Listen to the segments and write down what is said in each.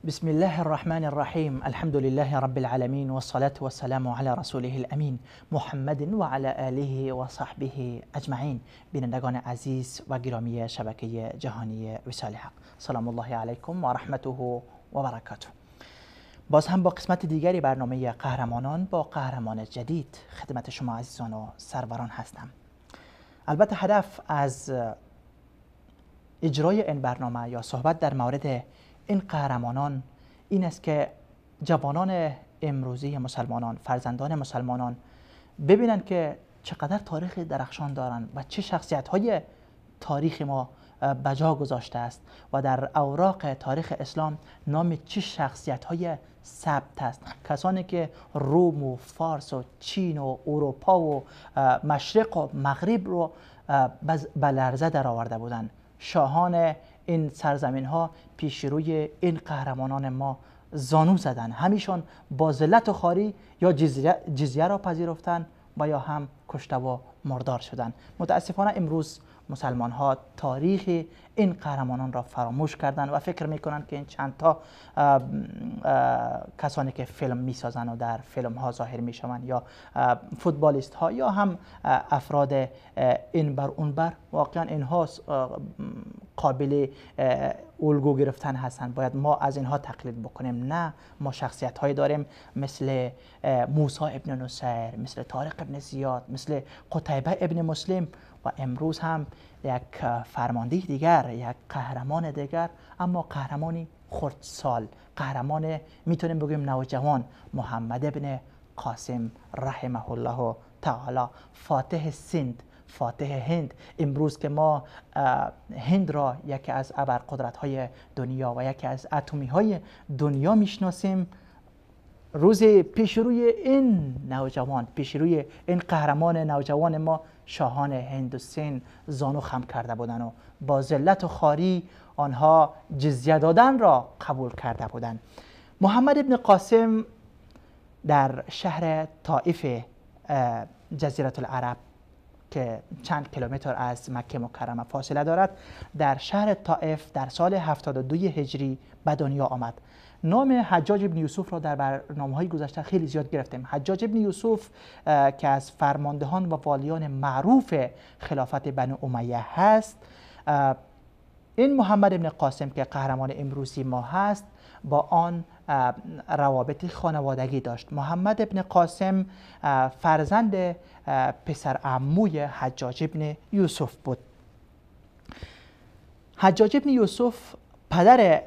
بسم الله الرحمن الرحیم. الحمد لله رب العالمین والصلاة والسلام علی رسوله الامین محمد وعلى آله و صحبه اجمعین. بینندگان عزیز و گرامی شبکه جهانی وصال حق، سلام الله علیکم و رحمته و برکاته. باز هم با قسمت دیگری برنامه قهرمانان با قهرمان جدید خدمت شما عزیزان و سروران هستم. البته هدف از اجرای این برنامه یا صحبت در مورد این قهرمانان این است که جوانان امروزی مسلمانان، فرزندان مسلمانان ببینند که چقدر تاریخ درخشان دارند و چه شخصیت های تاریخ ما بجا گذاشته است و در اوراق تاریخ اسلام نام چه شخصیت های ثبت است. کسانی که روم و فارس و چین و اروپا و مشرق و مغرب رو به لرزه در آورده بودند. شاهان این سرزمین ها پیش روی این قهرمانان ما زانو زدن، همیشان با ذلت و خواری یا جزیه را پذیرفتن و یا هم کشته و مردار شدن. متاسفانه امروز مسلمان ها تاریخ این قهرمانان را فراموش کردند و فکر میکنند که این چند تا کسانی که فیلم میسازند و در فیلم ها ظاهر میشوند یا فوتبالیست ها یا هم افراد این بر اون بر، واقعا اینها قابل الگو گرفتن هستند، باید ما از اینها تقلید بکنیم. نه، ما شخصیت هایی داریم مثل موسی ابن نصیر، مثل طارق ابن زیاد، مثل قتیبه ابن مسلم و امروز هم یک فرمانده دیگر، یک قهرمان دیگر، اما قهرمانی خردسال، قهرمان میتونیم بگیم نوجوان، محمد ابن قاسم رحمه الله تعالی، فاتح سند، فاتح هند. امروز که ما هند را یکی از ابرقدرت‌های دنیا و یکی از اتمی های دنیا میشناسیم، روز پیش روی این نوجوان، پیش روی این قهرمان نوجوان ما، شاهان هند و سند زانو خم کرده بودند و با ذلت و خواری آنها جزیه دادن را قبول کرده بودند. محمد ابن قاسم در شهر طائف جزیره العرب که چند کیلومتر از مکه مکرمه فاصله دارد، در شهر طائف در سال 72 هجری به دنیا آمد. نام حجاج ابن یوسف را در برنامه‌های گذشته خیلی زیاد گرفتیم. حجاج ابن یوسف که از فرماندهان و والیان معروف خلافت بنی امیه هست، این محمد ابن قاسم که قهرمان امروزی ما هست با آن روابط خانوادگی داشت. محمد ابن قاسم فرزند پسر عموی حجاج ابن یوسف بود. حجاج ابن یوسف پدر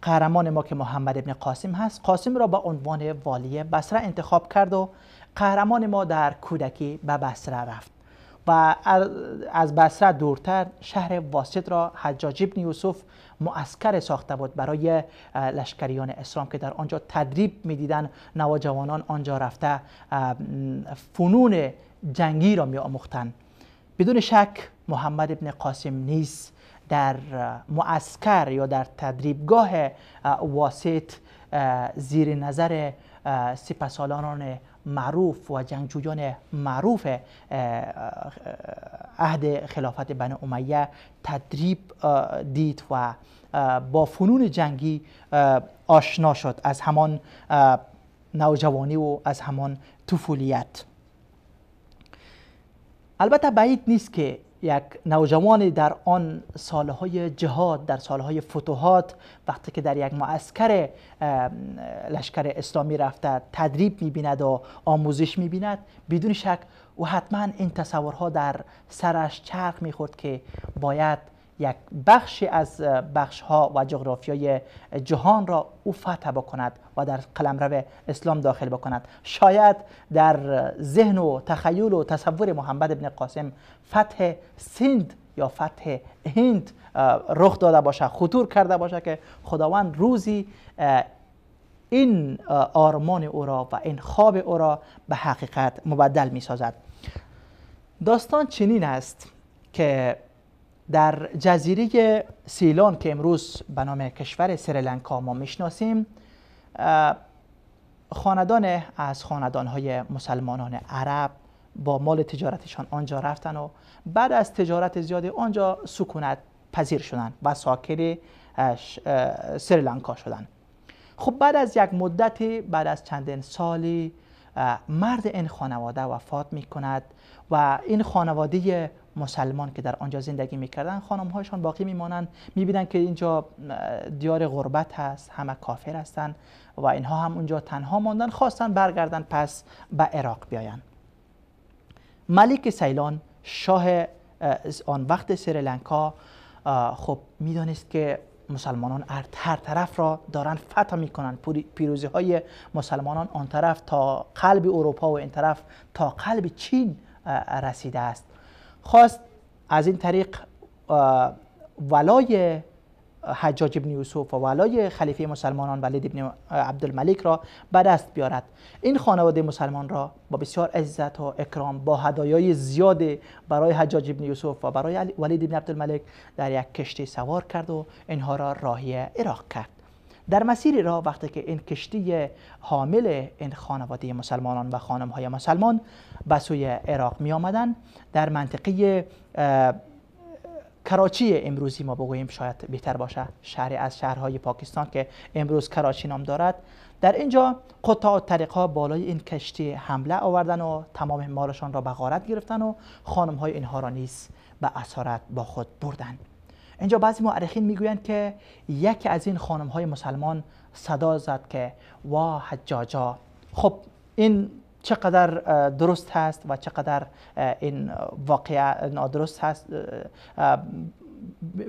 قهرمان ما که محمد ابن قاسم هست، قاسم را به عنوان والی بصره انتخاب کرد و قهرمان ما در کودکی به بصره رفت و از بصره دورتر شهر واسط را حجاج ابن یوسف معسکر ساخته بود برای لشکریان اسلام که در آنجا تدریب می‌دیدند. نوجوانان آنجا رفته فنون جنگی را می‌آموختند. بدون شک محمد ابن قاسم نیز در معسکر یا در تدریبگاه واسط زیر نظر سپهسالاران معروف و جنگجویان معروف عهد خلافت بنی امیه تدریب دید و با فنون جنگی آشنا شد از همان نوجوانی و از همان طفولیت. البته بعید نیست که یک نوجوان در آن سالهای جهاد، در سالهای فتوحات، وقتی که در یک معسکر لشکر اسلامی رفته تدریب می‌بیند و آموزش می‌بیند، بدون شک و حتما این تصورها در سرش چرخ می‌خورد که باید یک بخشی از بخشها و جغرافیای جهان را او فتح بکند و در قلمرو اسلام داخل بکند. شاید در ذهن و تخیل و تصور محمد ابن قاسم فتح سند یا فتح هند رخ داده باشه، خطور کرده باشه که خداوند روزی این آرمان او را و این خواب او را به حقیقت مبدل می سازد. داستان چنین است که در جزیره سیلان که امروز به نام کشور سریلانکا ما میشناسیم، خاندان از خاندانهای مسلمانان عرب با مال تجارتشان آنجا رفتن و بعد از تجارت زیاد آنجا سکونت پذیر شدند و ساکن سریلانکا شدند. خب بعد از یک مدتی، بعد از چندین سالی، مرد این خانواده وفات می کند و این خانواده مسلمان که در آنجا زندگی میکردن، خانمهایشان باقی میمانند. میبینن که اینجا دیار غربت هست، همه کافر هستند و اینها هم اونجا تنها ماندن، خواستن برگردن پس به عراق بیاین. ملک سیلان، شاه آن وقت سریلانکا، خب میدانست که مسلمانان هر طرف را دارن فتح میکنن، پیروزی های مسلمانان آن طرف تا قلب اروپا و این طرف تا قلب چین رسیده است. خواست از این طریق ولای حجاج ابن یوسف و ولای خلیفه مسلمانان ولید ابن عبدالملک را به دست بیارد. این خانواده مسلمان را با بسیار عزت و اکرام، با هدایای زیاد برای حجاج ابن یوسف و برای ولید ابن عبدالملک در یک کشتی سوار کرد و اینها را راهی عراق کرد. در مسیر راه وقتی که این کشتی حامل این خانواده مسلمانان و خانم‌های مسلمان به سوی عراق می آمدن، در منطقه کراچی امروزی ما بگوییم شاید بهتر باشه، شهری از شهرهای پاکستان که امروز کراچی نام دارد، در اینجا قطاع طریق‌ها بالای این کشتی حمله آوردن و تمام مالشان را به غارت گرفتن و خانم‌های اینها را نیز به اسارت با خود بردن. اینجا بعضی مؤرخین میگویند که یکی از این خانم‌های مسلمان صدا زد که وا حجاجا. خب این چقدر درست هست و چقدر این واقعه نادرست هست،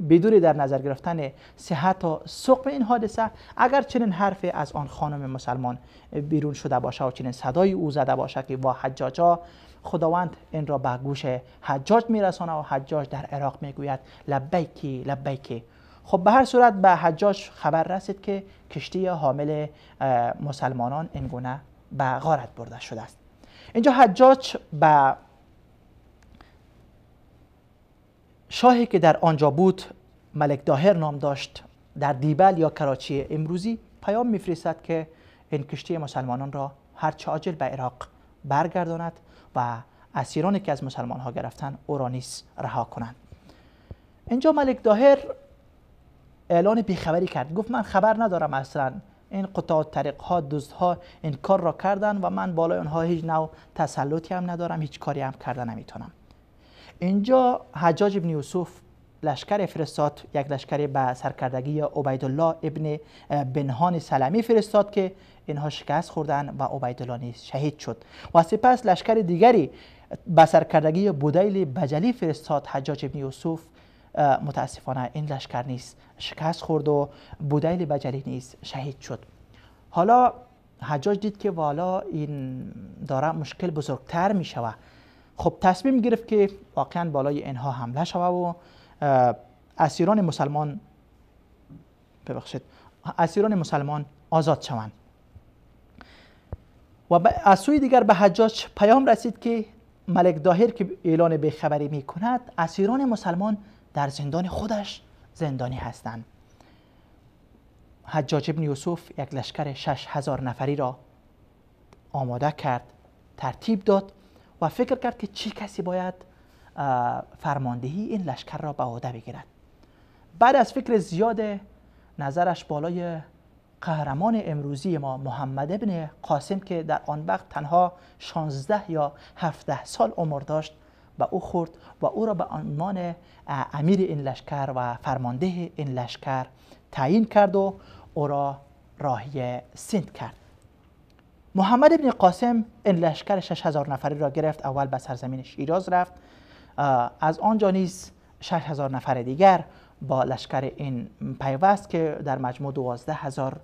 بدون در نظر گرفتن صحت و سقم این حادثه، اگر چنین حرفی از آن خانم مسلمان بیرون شده باشه و چنین صدای او زده باشه که وا حجاجا، خداوند این را به گوش حجاج میرسانه و حجاج در عراق میگوید لبیکی لبیکی. خب به هر صورت به حجاج خبر رسید که کشتی حامل مسلمانان اینگونه به غارت برده شده است. اینجا حجاج به شاهی که در آنجا بود، ملک داهر نام داشت، در دیبل یا کراچی امروزی پیام میفرستد که این کشتی مسلمانان را هرچه عاجل به عراق برگرداند و اسیرانی که از مسلمان ها گرفتن او را نیز رها کنند. اینجا ملک داهر اعلان بیخبری کرد، گفت من خبر ندارم اصلا، این قطاع طریق ها، دزدها این کار را کردن و من بالای آنها هیچ نوع تسلطی هم ندارم، هیچ کاری هم کرده نمیتونم. اینجا حجاج ابن یوسف لشکر فرستاد، یک لشکر به سرکردگی عبیدالله ابن بنهان سلمی فرستاد که اینها شکست خوردن و عبیدالله نیز شهید شد. و سپس لشکر دیگری به سرکردگی بودیل بجلی فرستاد حجاج ابن یوسف، متاسفانه این لشکر نیز شکست خورد و بودیل بجلی نیز شهید شد. حالا حجاج دید که والا این داره مشکل بزرگتر می شود. خب تصمیم گرفت که واقعا بالای اینها حمله شود و اسیران مسلمان، ببخشید، اسیران مسلمان آزاد شوند. و از سوی دیگر به حجاج پیام رسید که ملک داهر که اعلان بیخبری می کند، اسیران مسلمان در زندان خودش زندانی هستند. حجاج ابن یوسف یک لشکر 6000 نفری را آماده کرد، ترتیب داد و فکر کرد که چه کسی باید فرماندهی این لشکر را به عهده بگیرد. بعد از فکر زیاد نظرش بالای قهرمان امروزی ما محمد ابن قاسم که در آن وقت تنها 16 یا 17 سال عمر داشت به او خورد و او را به عنوان امیر این لشکر و فرمانده این لشکر تعیین کرد و او را راهی سند کرد. محمد ابن قاسم این لشکر 6000 نفری را گرفت، اول به سرزمین شیراز رفت، از آنجا نیز 6000 نفر دیگر با لشکر این پیوست که در مجموع 12000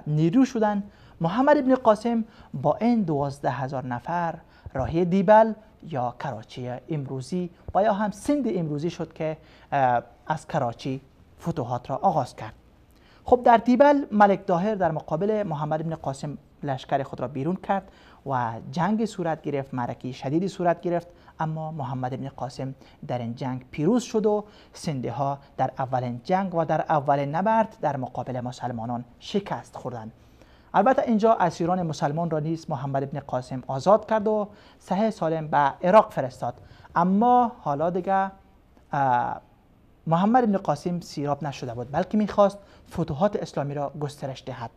نیرو شدند. محمد ابن قاسم با این 12000 نفر راهی دیبل یا کراچی امروزی و یا هم سند امروزی شد که از کراچی فتوحات را آغاز کرد. خب در دیبل ملک داهر در مقابل محمد ابن قاسم لشکر خود را بیرون کرد و جنگ صورت گرفت، معرکه شدیدی صورت گرفت، اما محمد ابن قاسم در این جنگ پیروز شد و سنده ها در اولین جنگ و در اولین نبرد در مقابل مسلمانان شکست خوردند. البته اینجا اسیران مسلمان را نیز محمد ابن قاسم آزاد کرد و صحیح سالم به عراق فرستاد. اما حالا دیگه محمد ابن قاسم سیراب نشده بود، بلکه میخواست فتوحات اسلامی را گسترش دهد.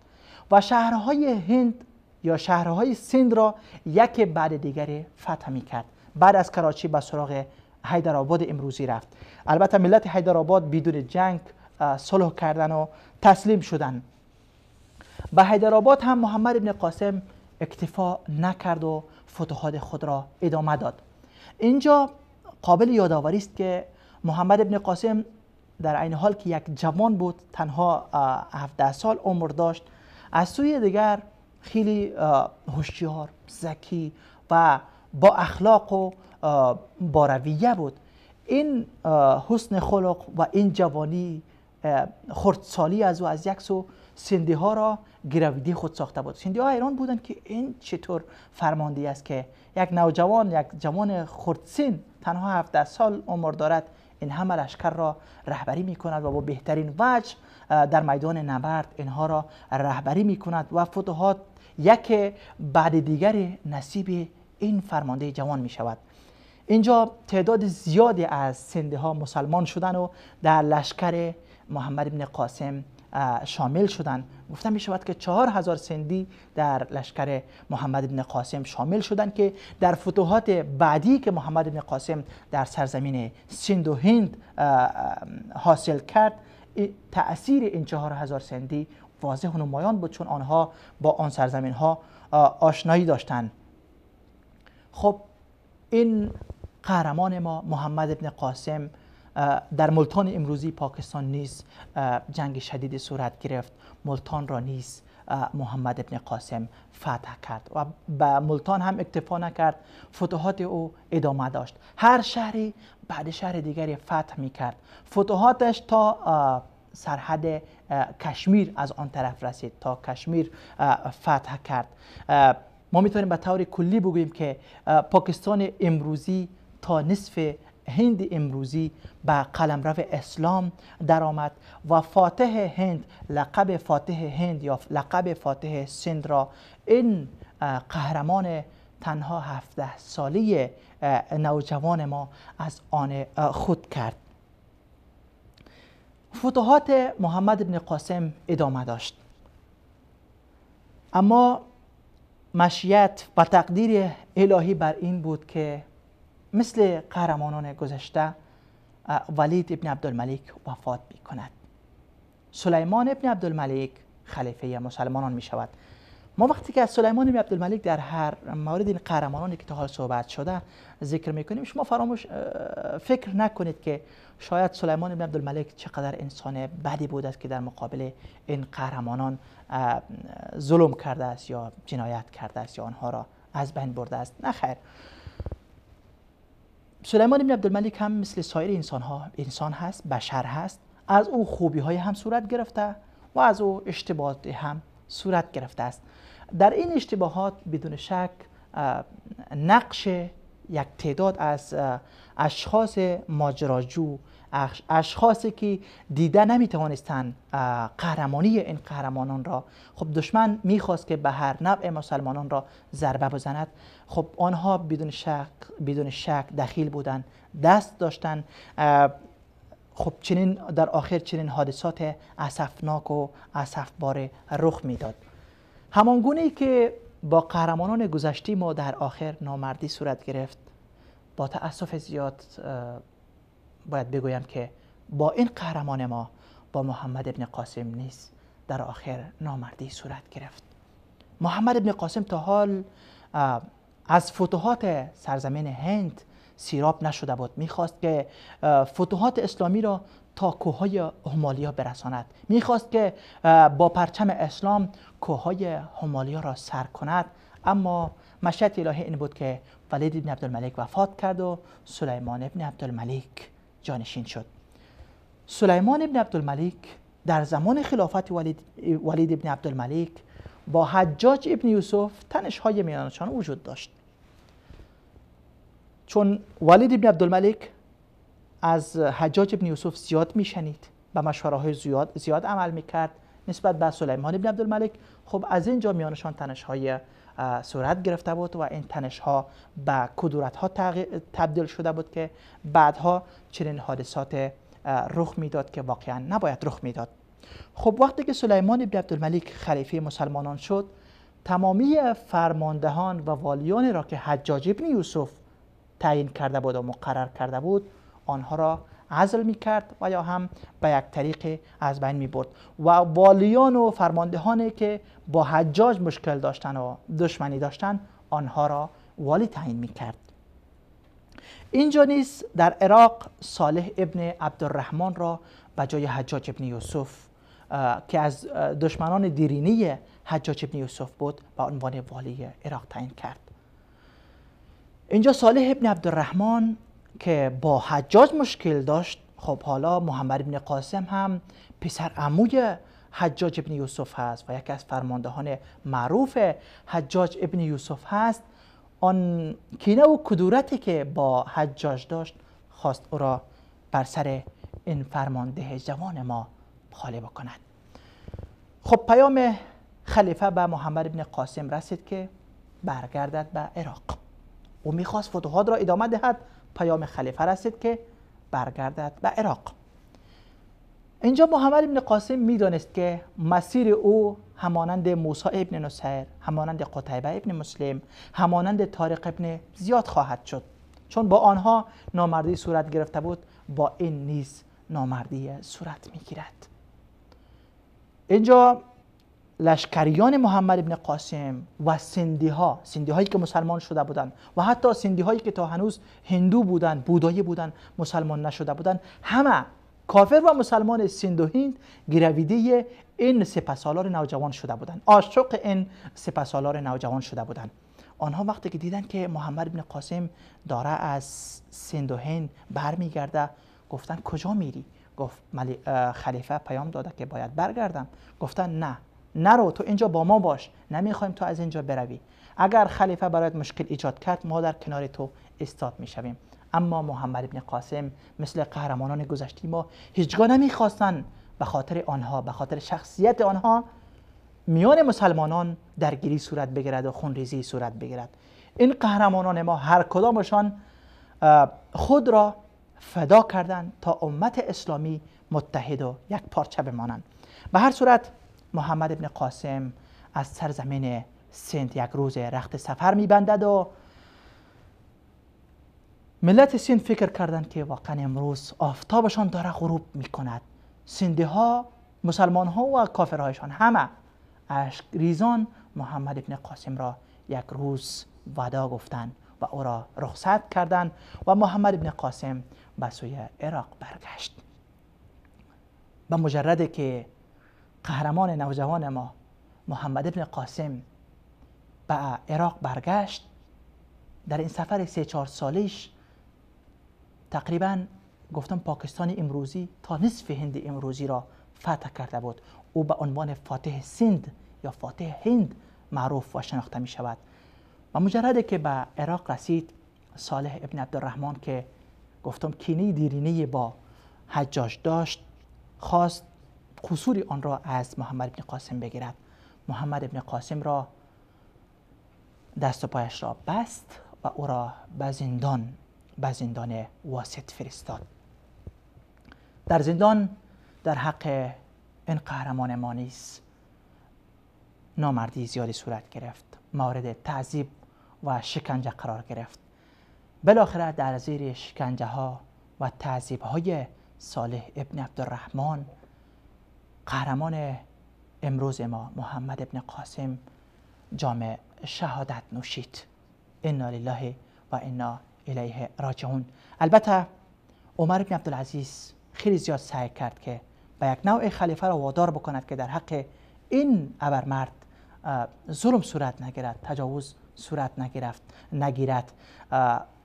و شهرهای هند یا شهرهای سند را یک بعد دیگری فتح می کرد. بعد از کراچی به سراغ حیدرآباد امروزی رفت. البته ملت حیدرآباد بدون جنگ صلح کردن و تسلیم شدن. به حیدرآباد هم محمد ابن قاسم اکتفا نکرد و فتوحات خود را ادامه داد. اینجا قابل یادآوری است که محمد ابن قاسم در عین حال که یک جوان بود، تنها 17 سال عمر داشت، از سوی دیگر خیلی هوشیار، ذکی و با اخلاق و با رویه بود. این حسن خلق و این جوانی خردسالی از او از یک سو سندی ها را گرویده خود ساخته بود. سندی ها حیران بودند که این چطور فرماندهی است که یک نوجوان، یک جوان خردسن تنها 17 سال عمر دارد، این همه لشکر را رهبری می کند و با بهترین وجه در میدان نبرد اینها را رهبری می کند و فتوحات یک بعد دیگر نصیب این فرمانده جوان می شود. اینجا تعداد زیادی از سنده ها مسلمان شدن و در لشکر محمد بن قاسم شامل شدند. گفته می شود که 4000 سندی در لشکر محمد بن قاسم شامل شدند که در فتوحات بعدی که محمد بن قاسم در سرزمین سند و هند حاصل کرد، تأثیر این 4000 سندی واضح و نمایان بود، چون آنها با آن سرزمین ها آشنایی داشتند. خب این قهرمان ما محمد بن قاسم در ملتان امروزی پاکستان نیز جنگ شدید صورت گرفت. ملتان را نیز محمد ابن قاسم فتح کرد و به ملتان هم اکتفا نکرد، فتوحات او ادامه داشت. هر شهری بعد شهر دیگری فتح می کرد. فتوحاتش تا سرحد کشمیر از آن طرف رسید، تا کشمیر فتح کرد. ما میتونیم به طور کلی بگوییم که پاکستان امروزی تا نصف هند امروزی به قلمرو اسلام درآمد و فاتح هند، لقب فاتح هند یا لقب فاتح سند را این قهرمان تنها 17 ساله نوجوان ما از آن خود کرد. فتوحات محمد بن قاسم ادامه داشت، اما مشیت و تقدیر الهی بر این بود که مثل قهرمانان گذشته ولید ابن عبدالملک وفات می کند. سلیمان ابن عبدالملک خلیفه مسلمانان می شود. ما وقتی که از سلیمان ابن عبدالملک در هر مورد این قهرمانانی که تا حال صحبت شده ذکر میکنیم، شما فراموش فکر نکنید که شاید سلیمان ابن عبدالملک چقدر انسان بدی بود است که در مقابل این قهرمانان ظلم کرده است یا جنایت کرده است یا آنها را از بین برده است. نه خیر، سلیمان ابن عبدالملک هم مثل سایر انسان ها انسان هست، بشر هست. از او خوبی های هم صورت گرفته و از او اشتباهات هم صورت گرفته است. در این اشتباهات بدون شک نقش یک تعداد از اشخاص ماجراجو، اشخاصی که دیده نمیتوانستند قهرمانی این قهرمانان را، خب دشمن میخواست که به هر نوع مسلمانان را ضربه بزند، خب آنها بدون شک دخیل بودند، دست داشتند. خب چنین در آخر چنین حادثات اسفناک و اسفبار رخ میداد. همان گونه که با قهرمانان گذشته ما در آخر نامردی صورت گرفت، با تأسف زیاد باید بگویم که با این قهرمان ما، با محمد ابن قاسم نیز در آخر نامردی صورت گرفت. محمد ابن قاسم تا حال از فتوحات سرزمین هند سیراب نشده بود. میخواست که فتوحات اسلامی را تا کوههای همالیا برساند، میخواست که با پرچم اسلام کوههای همالیا را سر کند، اما مشیت الهی این بود که ولید ابن عبدالملک وفات کرد و سلیمان ابن عبدالملک جانشین شد. سلیمان ابن عبدالملک در زمان خلافت ولید ابن عبدالملک با حجاج ابن یوسف تنش‌های میانشان وجود داشت. چون ولید ابن عبدالملک از حجاج ابن یوسف زیاد میشنید، به مشوره های زیاد عمل میکرد نسبت به سلیمان ابن عبدالملک. خب از اینجا میانشان تنش‌های صورت گرفته بود و این تنش‌ها به کدورت‌ها تبدیل شده بود که بعدها چنین حادثات رخ میداد که واقعا نباید رخ میداد. خب وقتی که سلیمان ابن عبدالملک خلیفه مسلمانان شد، تمامی فرماندهان و والیان را که حجاج ابن یوسف تعیین کرده بود و مقرر کرده بود، آنها را عزل میکرد و یا هم به یک طریق از بین میبرد و والیان و فرماندهانی که با حجاج مشکل داشتن و دشمنی داشتن آنها را والی تعیین میکرد. اینجا نیز در عراق صالح ابن عبدالرحمن را به جای حجاج ابن یوسف که از دشمنان دیرینه حجاج ابن یوسف بود به عنوان والی عراق تعیین کرد. اینجا صالح ابن عبدالرحمن که با حجاج مشکل داشت، خب حالا محمد ابن قاسم هم پسر عموی حجاج ابن یوسف هست و یکی از فرماندهان معروف حجاج ابن یوسف هست، آن کینه و کدورتی که با حجاج داشت خواست او را بر سر این فرمانده جوان ما خالی بکند. خب پیام خلیفه به محمد ابن قاسم رسید که برگردد به عراق. او میخواست فتوحات را ادامه دهد. پیام خلیفه رسید که برگردد به عراق. اینجا محمد ابن قاسم میدانست که مسیر او همانند موسی ابن نصیر، همانند قتیبه ابن مسلم، همانند طارق ابن زیاد خواهد شد، چون با آنها نامردی صورت گرفته بود، با این نیز نامردی صورت میگیرد. اینجا لشکریان محمد ابن قاسم و سندی ها، سندی هایی که مسلمان شده بودند و حتی سندی هایی که تا هنوز هندو بودند، بودایی بودند، مسلمان نشده بودند، همه کافر و مسلمان سند و هند گرویده این سپهسالار نوجوان شده بودند، عاشق این سپهسالار نوجوان شده بودند. آنها وقتی که دیدن که محمد ابن قاسم داره از سند و هند برمیگرده، گفتن کجا میری؟ گفت خلیفه پیام داده که باید برگردم. گفتن نه، نرو، تو اینجا با ما باش، نمیخوایم تو از اینجا بروی. اگر خلیفه برایت مشکل ایجاد کرد ما در کنار تو ایستاد میشویم. اما محمد ابن قاسم مثل قهرمانان گذشته ما هیچگاه نمیخواستن به خاطر آنها، به خاطر شخصیت آنها میان مسلمانان درگیری صورت بگیرد و خونریزی صورت بگیرد. این قهرمانان ما هر کدامشان خود را فدا کردند تا امت اسلامی متحد و یک پارچه بمانند. به هر صورت محمد ابن قاسم از سرزمین سند یک روز رخت سفر میبندد و ملت سند فکر کردند که واقعا امروز آفتابشان داره غروب میکند. سندی ها، مسلمان ها و کافرهایشان همه اشک ریزان محمد ابن قاسم را یک روز ودا گفتند و او را رخصت کردند و محمد ابن قاسم به سوی عراق برگشت. به مجرد که قهرمان نوجوان ما محمد ابن قاسم به عراق برگشت، در این سفر 3-4 سالش تقریبا گفتم پاکستان امروزی تا نصف هند امروزی را فتح کرده بود. او به عنوان فاتح سند یا فاتح هند معروف و شناخته می شود. و مجرد که به عراق رسید، صالح ابن عبدالرحمن که گفتم کینه دیرینه با حجاج داشت، خواست قصوری آن را از محمد ابن قاسم بگیرد. محمد ابن قاسم را دست و پایش را بست و او را به زندان واسط فرستاد. در زندان در حق این قهرمان ما نیز نامردی زیادی صورت گرفت، مورد تعذیب و شکنجه قرار گرفت. بالاخره در زیر شکنجه ها و تعذیب های صالح ابن عبدالرحمن، قهرمان امروز ما محمد ابن قاسم جام شهادت نوشید. انا لله و انا الیه راجعون. البته عمر ابن عبدالعزیز خیلی زیاد سعی کرد که به یک نوع خلیفه را وادار بکند که در حق این ابرمرد ظلم صورت نگیرد، تجاوز صورت نگیرد.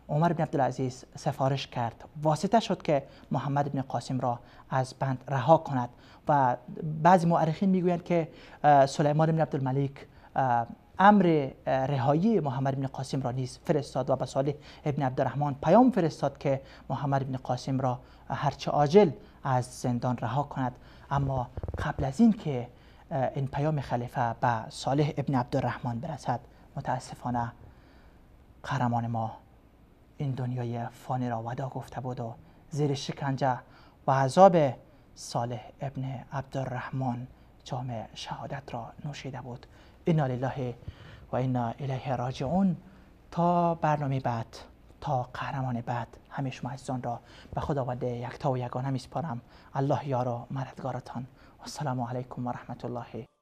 عمر بن عبدالعزیز سفارش کرد، واسطه شد که محمد بن قاسم را از بند رها کند و بعضی مؤرخین میگویند که سلیمان بن عبدالملک امر رهایی محمد بن قاسم را نیز فرستاد و به صالح ابن عبدالرحمن پیام فرستاد که محمد بن قاسم را هرچه عاجل از زندان رها کند. اما قبل از این که این پیام خلیفه به صالح ابن عبدالرحمن برسد، متاسفانه قهرمان ما این دنیای فانی را ودا گفته بود و زیر شکنجه و عذاب صالح ابن عبدالرحمن جام شهادت را نوشیده بود. انا لله و انا الیه راجعون. تا برنامه بعد، تا قهرمان بعد، همه شما عزیزان را به خداوند یکتا و یگانه میسپارم. الله یار و مددگارتان. السلام علیکم و رحمت الله.